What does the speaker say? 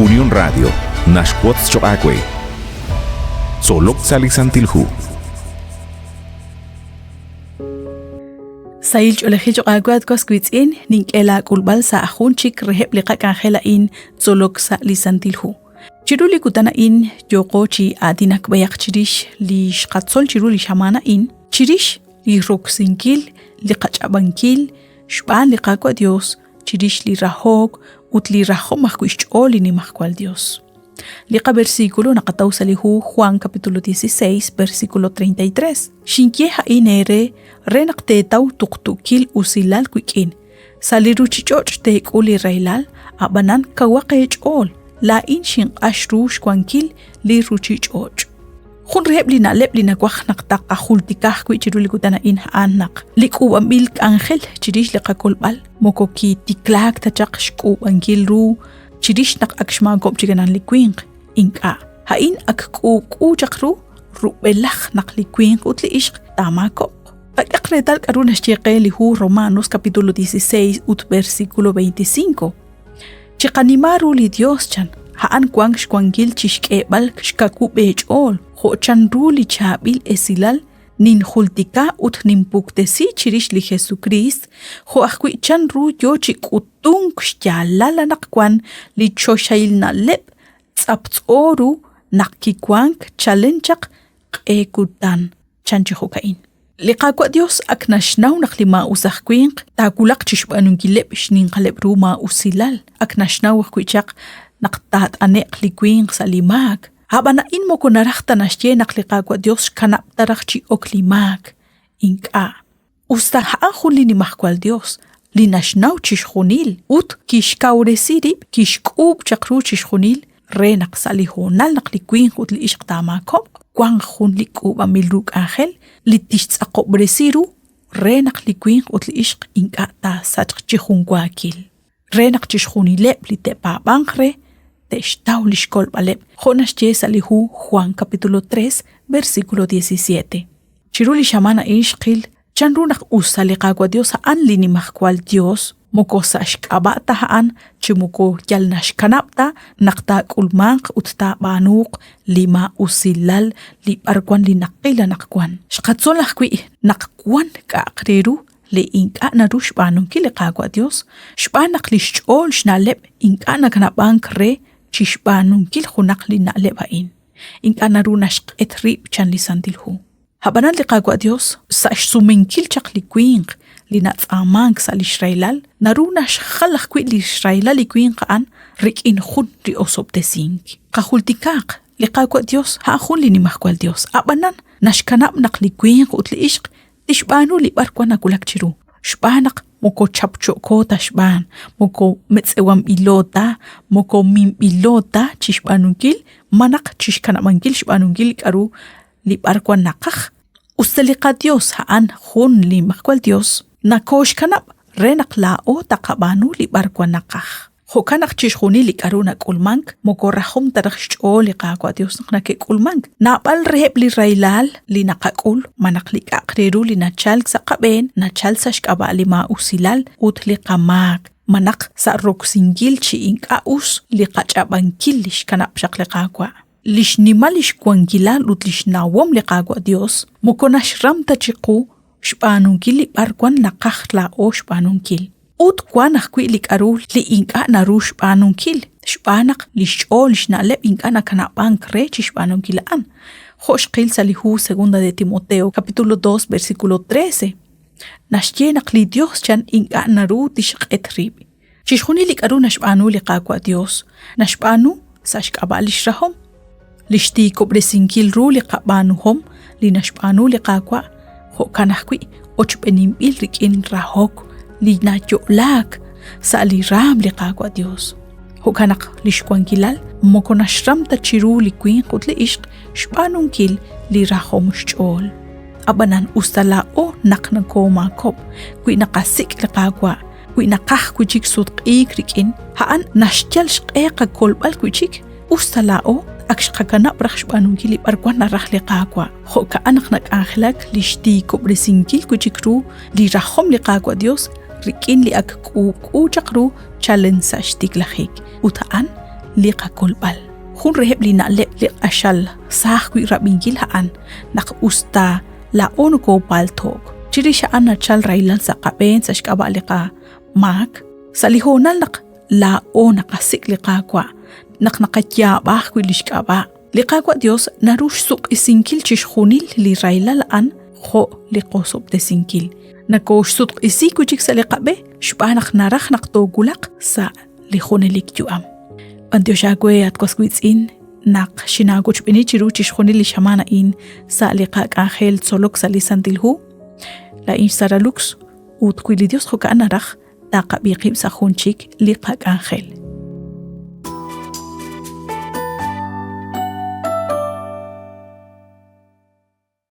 Unión Radio naxwotz choq' aawe. Tzolok sa' li Santil Hu. Sahil ch'oolejil choq' aawe at was wiitz'in, nink'e laak'ulb'al sa' jun chik reheb' li qak'anjel a'in tzolok sa' li Santil Hu. Chiru li kutan a'in yooqo chi aatinak b'ayaq chirix li xqatzol chiru li xamaan a'in, chirix li roksinkil li qach'ab'ankil xb'aan li Qaawa' Dios chirix li rahok ut li rajom ajwi' xch'ool li Nimajwal Dios. Li qaversículo naqataw sa' li hu Juan capítulo 16 versículo 33. Xinye a'in eere re naq teetaw tuqtuukil usilal wik'in. Sa' li ruuchich'och' teek'ul li rahilal, ab'anan kawaq eech'ool, laa'in xinq'ax ru xwankil li ruuchich'och'. Jun reheb' li na'leb' li nawaj naq taqajultika ajwi' chiru li kutan a'in a'an naq li k'uub'anb'il k'anjel chirix li qakolb'al moko kitiklaak ta chaq xk'uub'ankil ru chirix naq ak xmaakob'k chik anan li winq. Ink'a'. A'in ak k'uub'k'u chaq ru rub'elaj naq li winq ut li ixq taamaakob'q. Qak'ehaq reetal k'aru naxye qe li hu Romanos capítulo 16 ut versículo 25. Chiqanima ru li Dios chan, a'an wank xwankil chi xk'eeb'al xkawub' eech'ool jo' chanru li chaab'il esilal ninjultika ut ninpuktesi chirix li Jesukriist, jo' ajwi' chanru yo chi k'utunk xyaalal anaqwan li choxahil na'leb' tz'aptz'o ru naq kiwank chalen chaq q'e kutan, chan chi jo'ka'in. Li Qaawa' Dios ak naxnaw naq li maa'us aj winq taawulaq chi xb'aanunkileb' xninqaleb' ru maa'usilal, ak naxnaw ajwi' chaq naq taat'ane'q li winq sa' li maak. A'b'an a'in moko naraj ta naxye naq li Qaawa' Dios xkanab' ta raj chi ok li maak. Ink'a'. Us ta a'an jun li Nimajwal Dios, li naxnaw chixjunil ut kixkawresi rib' kixk'uub' chaq ru chixjunil re naq sa' li hoonal naq li winq ut li ixq taamaakob'q, wanq jun li k'uub'anb'il ru k'anjel li tixtz'aqob'resi ru re naq li winq ut li ixq ink'a' taasachq chi junwaakil. Re naq chixjunileb' li te'paab'anq re te'xtaw li xkolb'aleb', jo' naxye sa' li hu Juan capítulo 3, versículo 17. Chiru li xamaan a'in xqil chanru naq us sa' li Qaawa' Dios a'an li Nimajwal Dios, moko sa' xk'ab'a' ta a'an chi moko yal naxkanab' ta naq taak'ulmanq ut taab'aanuuq li maa'usilal li b'arwan li naqil anaqwan. Xqatzol ajwi' naq wan k'a'aq re ru li ink'a' naru xb'aanunkil li Qaawa' Dios, xb'aan naq lix ch'ool xna'leb' ink'a' nakanab'ank re chixb'aanunkil junaq li na'leb' a'in. Ink'a' naru naxq'et rib' chan li Santil Hu. Ab'anan li Qaawa' Dios, sa' xsumenkil chaq li winq li natz'aamank sa' lix rahilal, naru naxjal ajwi' lix rahilal li winq a'an rik'in jun li osob'tesink. Qajultikaaq, li Qaawa' Dios a'an jun li Nimajwal Dios, ab'anan naxkanab' naq li winq ut li ixq tixb'aanu li b'arwan nawulak chiru, xb'aan naq moko chapcho'ko ta xb'aan, moko metz'ewanb'ilo ta, moko minb'ilo ta chi xb'aanunkil malaj chi xkanab'ankil xb'aanunkil li k'aru li b'arwan naqaj. Us ta li qaDios a'an jun li Nimajwal Dios, nakooxkanab' re naq laa'o taqab'aanu li b'arwan naqaj. Jo'kan naq chixjunil li k'aru nak'ulmank moko rajom ta raj xch'ool li Qaawa' Yos naq neke'k'ulmank. Naab'al reheb' li rahilal li naqak'ul malaj li k'a'aq re ru li nachalk sa' qab'een nachalk sa' xk'ab'a' li maa'usilal ut li qamaak, malaj sa' roksinkil chi ink'a' us li qach'ab'ankil li xkanab' chaq li Qaawa'. Li xnimal li xwankilal ut li xnawom li Qaawa' Yos moko naxram ta chiqu xb'aanunkil li b'arwan naqaj laa'o xb'aanunkil. Ut wank ajwi' li k'aru li ink'a' naru xb'aanunkil, xb'aan naq li xch'ool li xna'leb' ink'a' nakanab'ank re chi xb'aanunkil a'an. Jo' xqil sa' li hu Segunda de Timoteo capítulo 2 versículo 13, naxye naq li Dios chan ink'a' naru tixq'et rib'. Chixjunil li k'aru naxb'aanu li Qaawa' Dios, naxb'aanu sa' xk'ab'a' lix rahom. Lix tiikob'resinkil ru li qab'aanuhom li naxb'aanu li Qaawa' jo'kan ajwi' ochb'eninb'il rik'in rahok li nayo'laak sa' li raam li Qaawa' Dios. Jo'kan naq lix wankilal moko naxram ta chiru li winq ut li ixq xb'aanunkil li rajom xch'ool. Ab'anan us ta laa'o naq nokoomaakob'k, wi naqasik' li Qaawa', wi naqaj wi' chik sutq'iik rik'in, a'an naxyal xq'e qakolb'al wi' chik, us ta laa'o ak xqakanab' raj xb'aanunkil li b'arwan naraj li Qaawa'. Jo'ka'an naq nak'anjelak li xtiikob'resinkil wi' chik ru li rajom li Qaawa' Dios rik'in li ak k'uub'k'u chaq ru chalen sa' xtiklajik, ut a'an li qakolb'al. Jun reheb' li na'leb' li q'axal sa ajwi' rab'inkil a'an naq us ta laa'o nokoopalto'k, chirix a'an nachal rahilal sa' qab'een sa' xk'ab'a' li qamaak, sa' li hoonal naq laa'o naqasik' li Qaawa', naq naqayaab'a ajwi' li xk'ab'a'. Li Qaawa' Dios naru xsuq'isinkil chixjunil li rahilal a'an jo' li qosob'tesinkil. Nakooxsutq'isi wi' chik sa' li qab'e xb'aan naq naraj naq toowulaq sa' li junelik yu'am. B'antiox aawe at was wiitz'in naq xinaawochb'eeni chiru chixjunil li xamaan a'in sa' li qak'anjel tzolok sa' li Santil Hu. Laa'in xSara Lux ut wi li Dios jo'ka'an naraj, taqab'i qib' sa' jun chik li qak'anjel.